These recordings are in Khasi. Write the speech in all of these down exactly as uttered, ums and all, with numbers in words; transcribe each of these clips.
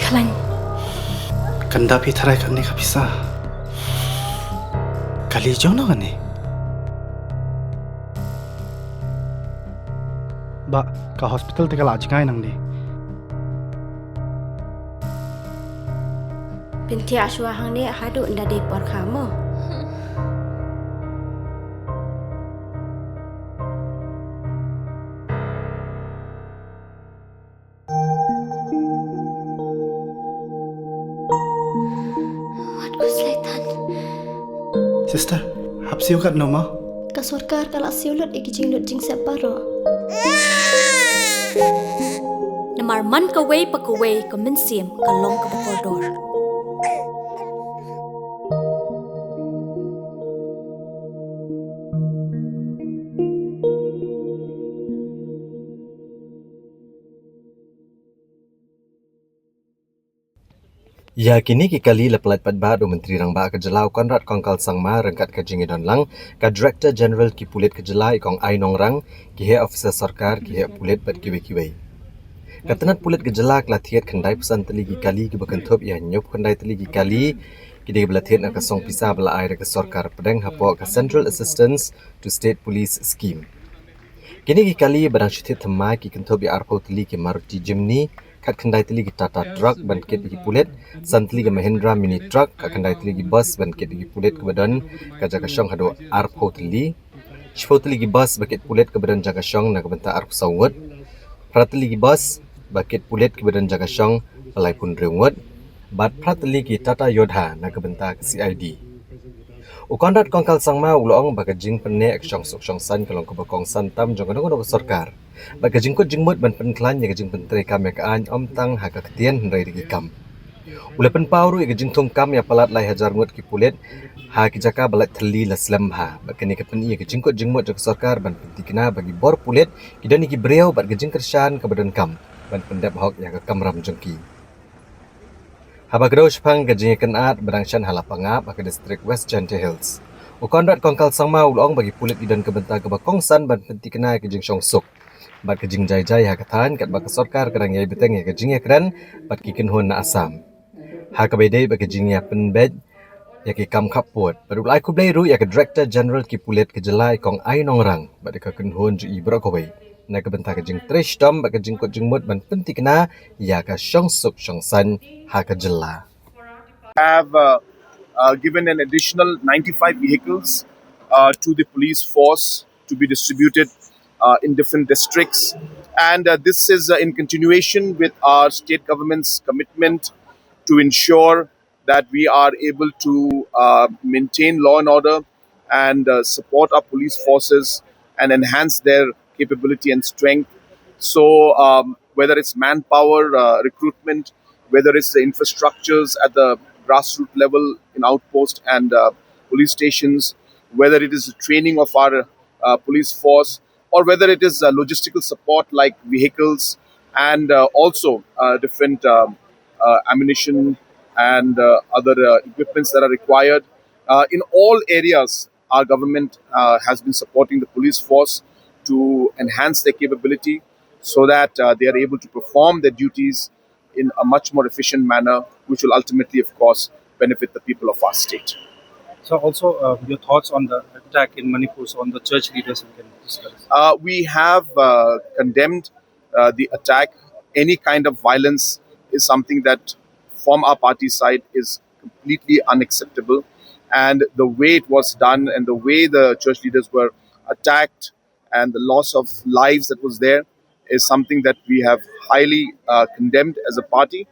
Khlaiñ. Kan da phi tharai kane ka pisa. Kali jong no kane. Ba ka hospital te ka la jngai nangne. Pyntiah shuwa hangne haduh nda dei por kha mo. Wat u Sleitan. Sister, hap siew kat no ma? Ka sorkar ka la siew lut ïa ki jinglut jingsep baroh. Namar man kawei pa kawei ka mynsiem ka long kaba kordor. Ïa kine ki kali la pynlait paidbah da u Myntri Rangbah ka jylla u Conrad Kongkal Sangma ryngkat ka jingïadon lang ka Director General ki pulit ka jylla i Kong Ai Nongrang, ki heh officer sorkar, ki heh pulit bad kiwei kiwei. Ka tnat pulit ka jylla ka la thied khyndai phew san tylli ki kali kiba kynthup ïa hynñiew phew khyndai tylli ki kali ki dei kiba la thied na ka song pisa ba la ai da ka sorkar pdeng hapoh ka Central Assistance to State Police Scheme. Kine ki kali ba dang shu thied thymmai ki kynthup ïa arphew tylli ki Maruti Jimny, khatkhyndai tylli ki Tata Truck ban kit ïa ki pulit, san tylli ki Mahindra Mini Truck, khatkhyndai tylli ki bus ban kit ïa ki pulit kaba don ka jaka shong haduh arphew tylli, shiphew tylli ki bus ba kit pulit kaba don jaka shong na ka bynta arphew saw ngut, phra tylli ki bus ba kit pulit kiba don jaka shong ba laiphew hynriew ngut, bad phra tylli ki Tata Yodha na ka bynta ka C I D. U Conrad Kongkal Sangma u la ong ba ka jingpynneh ka shongsuk shongsaiñ ka long kaba kongsan tam jong kano kano ka sorkar. Bad ka jingkut jingmut ban pynkhlaiñ ïa ka jingpyntreikam ïa ka aiñ ym tang ha ka ktien hynrei da ki kam. U la pynpaw ruh ïa ka jingthung kam ïa palat lai hajar ngut ki pulit ha ki jaka ba lait thylli la slem bha. Bad kane ka pyni ïa ka jingkut jingmut jong ka sorkar ban pynthikna ba ki bor pulit ki don ïa ki briew bad ka jingkyrshan kaba donkam ban pyndep hok ïa ka kamram jong ki. Haba kdew shaphang ka jingïakynad ba dang shen ha Lapangap ha ka distrik West Jaintia Hills, u Conrad Kongkal Sangma u la ong ba ki pulit ki don ka bynta kaba kongsan ban pynthikna ïa ka jingshongsuk bad ka jingjai jai ha ka thaiñ katba ka sorkar ka dang ïai bteng ïa ka jingïakren bad ki kynhun na Assam ha kaba ïadei bad ka jingïapynbeit ïa ki kam khappud. Bad u la ai khublei ruh ïa ka Director General ki pulit ka jylla i Kong Ai Nongrang bad ïa ka kynhun jong i baroh kawei na ka bynta ka jingtrei shitom bad ka jingkut jingmut ban pynthikna ïa ka shongsuk shongsaiñ ha ka jylla. Have uh, uh, given an additional ninety-five vehicles uh, to the police force to be distributed uh, in different districts. And uh, this is uh, in continuation with our state government's commitment to ensure that we are able to uh, maintain law and order and uh, support our police forces and enhance their capability and strength. So, um, whether it's manpower, uh, recruitment, whether it's the infrastructures at the grassroots level in outpost and uh, police stations, whether it is the training of our uh, police force, or whether it is uh, logistical support like vehicles and uh, also uh, different um, uh, ammunition and uh, other uh, equipments that are required. Uh, in all areas, our government uh, has been supporting the police force to enhance their capability so that uh, they are able to perform their duties in a much more efficient manner, which will ultimately, of course, benefit the people of our state. So, also uh, your thoughts on the attack in Manipur, so on the church leaders, we can discuss. Uh, we have uh, condemned uh, the attack. Any kind of violence is something that, from our party side, is completely unacceptable. And the way it was done and the way the church leaders were attacked and the loss of lives that was there is something that we have highly uh, condemned as a party.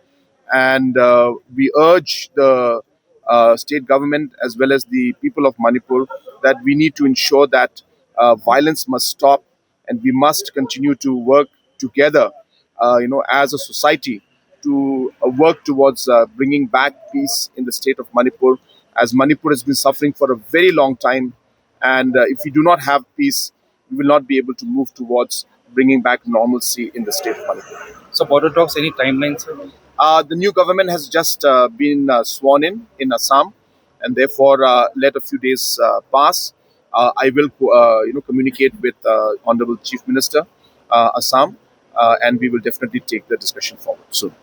And uh, we urge the uh, state government as well as the people of Manipur that we need to ensure that uh, violence must stop and we must continue to work together, uh, you know, as a society to uh, work towards uh, bringing back peace in the state of Manipur, as Manipur has been suffering for a very long time. And uh, if we do not have peace, we will not be able to move towards bringing back normalcy in the state of Manipur. So, border talks, any timelines, sir? Uh, the new government has just uh, been uh, sworn in in Assam, and therefore, uh, let a few days uh, pass. Uh, I will, co- uh, you know, communicate with uh, Honorable Chief Minister uh, Assam, uh, and we will definitely take the discussion forward soon.